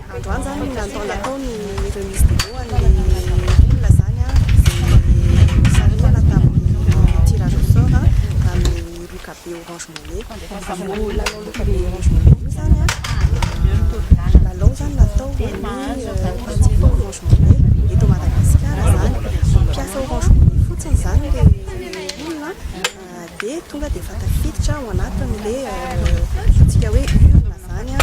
Androany zany natao natao ny remise de lot an'le olona zany a, zay nisarihana tamin'ny tirage au sort amin'ny loka be Orange Money. Io lalao loka be Orange Money io zany a, lalao zany natao ho an'ny mpanjifa Orange Money eto Madagasikara zany. Mampiasa Orange Money fotsiny zany le olona dia tonga dia efa tafiditra ao anatin'le ataontsika hoe urne zany a,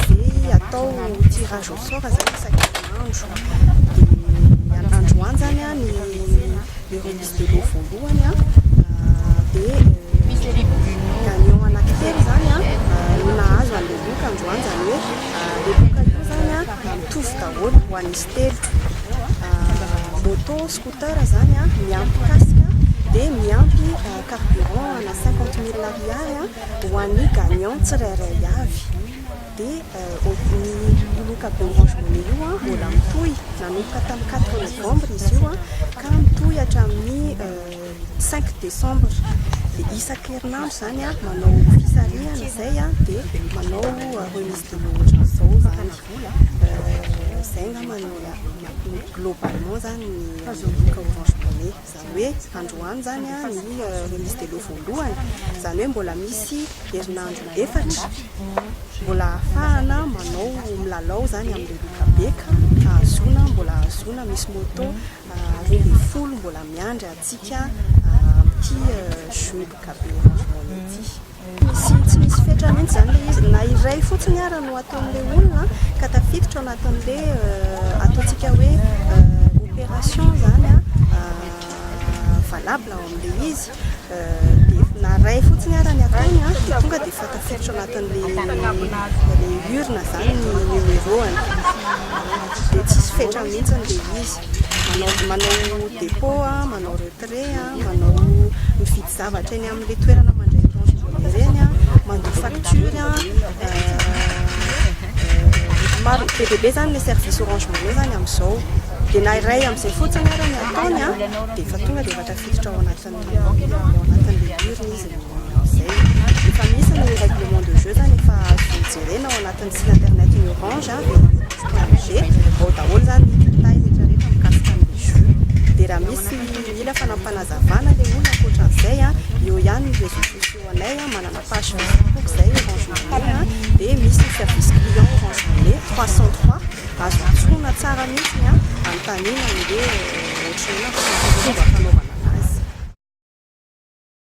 zay atao tirage au sort zany isan-kerinandro. Dia androany zany a ny le remise de lot voalohany a, dia gagnant anankitelo zany a no nahazo an'le loka androany. Zany hoe le loka io zany a mitovy daholo ho an'izy telo: moto scooter zany a, miampy casque, dia miampy carburant na 50 000 ariary a ho an'ny gagnant tsirairay avy. Dia ny loka be Orange Money io a mbola mitohy, nanomboka tamin'ny 4 novembre izy io a ka mitohy hatramin'ny 5 décembre. Dia isan-kerinandro zany a manao fisarihana zay a, dia manao remise de lot ohatran'izao zany. Zay angamba no globalement zany ny loka Orange Money. Zany hoe androany zany a ny remise de lot voalohany, zany hoe mbola misy herinandro 4 mbola ahafahana manao milalao zany amin'le loka be ka ahazoana, mbola ahazoana misy moto 12 mbola miandry atsika amin'ity jeu loka be Orange Money ity. Misy tsy misy fetra mihitsy zany le izy, na iray fotsiny ara no ataon'le olona ka tafiditra ao anatin'le ataontsika hoe opération zany a valable ao amin'le izy, dia na ray fotsiny ara ny ataony a dia tonga dia efa tafiditra ao anatin'le le urne zany ny numéro-any. Dia tsisy fetra mihitsy le izy. Manao dépôt a, manao retrait a, manao mividy zavatra eny amin'le toerana mandray Orange Money reny a, mandoa facture a, maro be dia be zany le service Orange Money zany amin'izao. Dia na iray amin'izay fotsiny ara ny ataony a dia efa tonga dia efa tafiditra ao anatin'le urne izy zay. Efa misy ny règlement de jeu zany, efa azo jerena ao anatin'ny site internet ny Orange a, orange.mg, ao daholo zany ny détail rehetrarehetra mikasika an'le jeu. Dia raha misy mila fanampanazavana le olona ankoatran'izay a, eo ihany ny réseaux sociaux anay a, manana page Facebook zay Orange Money a, dia misy ny service client Orange Money 303, azo antsoina tsara mihitsy a, anontaniana ny hoe ohatran'inona fomba fanaovana.